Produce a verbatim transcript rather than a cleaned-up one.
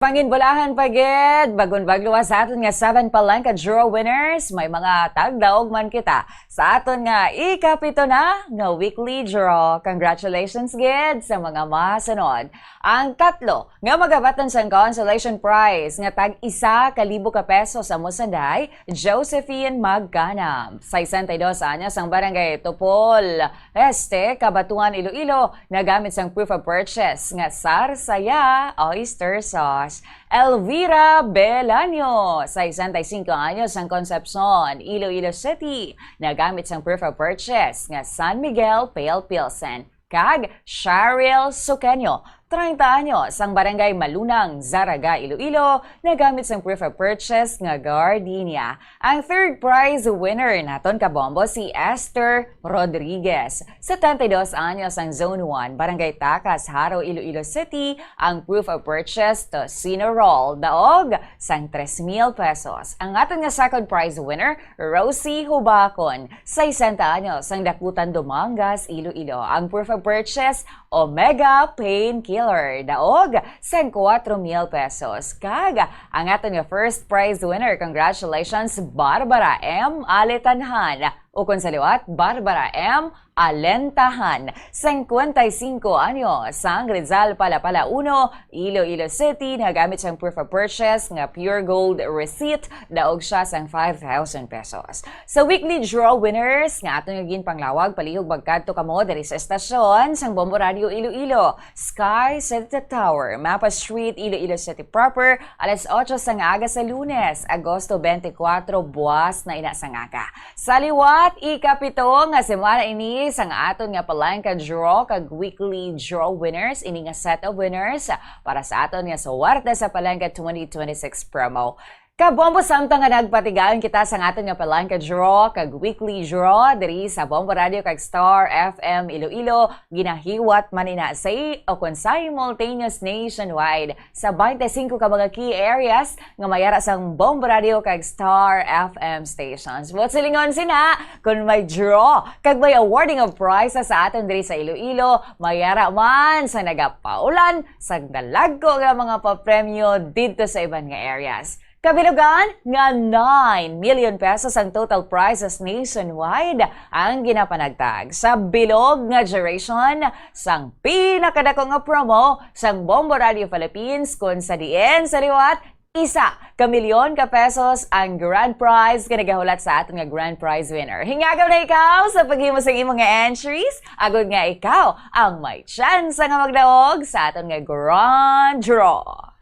Panginbulahan pa gid, bagon bagluwas sa aton nga seven Palanca Draw winners, may mga tagdaog man kita sa aton nga ikapito na nga weekly draw. Congratulations gid sa mga masunod. Ang tatlo nga magabaton sang consolation prize nga tag isa ka libo ka pesos amo sanday, Josephine Magkanam, sesenta y dos anyos, ang barangay Tupol Este, Cabatuan, Iloilo, nagamit sang proof of purchase nga sarsaya oyster sauce. Elvira Belaño, sesenta y cinco anyos, ang Concepcion, Iloilo City, nagamit sang proof of purchase nga San Miguel Pale Pilsen. Kag Cheryl Suqueño, treinta anyos, ang barangay Malunang, Zarraga, Iloilo, nagamit sang proof of purchase nga gardenia. Ang third prize winner naton kabombo si Esther Rodriguez, setenta y dos anyos, ang Zone one, Barangay Tacas, Jaro, Iloilo City, ang proof of purchase to Cinerol, daog sang tres mil pesos. Ang aton nga second prize winner, Rosie Hubacon, sesenta anyos, ang Dakutan, Dumangas, Iloilo, ang proof of purchase, Omega Painkiller, daog sang kuwatro mil pesos. Kag ang aton nga first prize winner, congratulations, Barbara M. Aletanhan, o kon sa liwat, Barbara M. Alentahan, singkwenta y singko anyos, sang Rizal, Palapala uno, Iloilo City, nagamit sang proof of purchase nga Pure Gold receipt, daog siya sang five thousand pesos. Sa weekly draw winners nga aton nga ginpanglawag, palihog magkadto kamo diri sa estasyon sang Bombo Radio Iloilo, Sky City Tower, Mapa Street, Iloilo City proper, alas otso sang aga sa Lunes, Agosto twenty-four, buwas na ina sang aga. Sa liwat, ikapito nga semana ini sang aton nga Palanca Draw kag weekly draw winners, ini nga set of winners para sa aton nga Suwerte sa Palanca twenty twenty-six promo. Kabombo, samtang nga nagpatigayon kita sang aton nga Palanca Draw kag weekly draw diri sa Bombo Radio kag Star F M Iloilo, ginahiwat man ina sa, o kon simultaneous nationwide sa twenty-five ka mga key areas nga may ara sang Bombo Radio kag Star F M stations. Buot silingon sina, kung may draw kag may awarding of prizes sa aton diri sa Iloilo, may ara man sa nagapaulan sang dalagko nga mga papremyo didto sa iban nga areas. Kabilugan nga nine million pesos ang total prizes nationwide ang ginapanagtag. Sa bilog nga duration sang pinakadako nga promo sang Bombo Radio Philippines, kung sa diin sa liwat, isa ka milyon ka pesos ang grand prize nga nagahulat sa aton nga grand prize winner. Hingagaw na ikaw sa paghimo sang imo nga entries, agod nga ikaw ang may tsansa nga magdaog sa aton nga grand draw.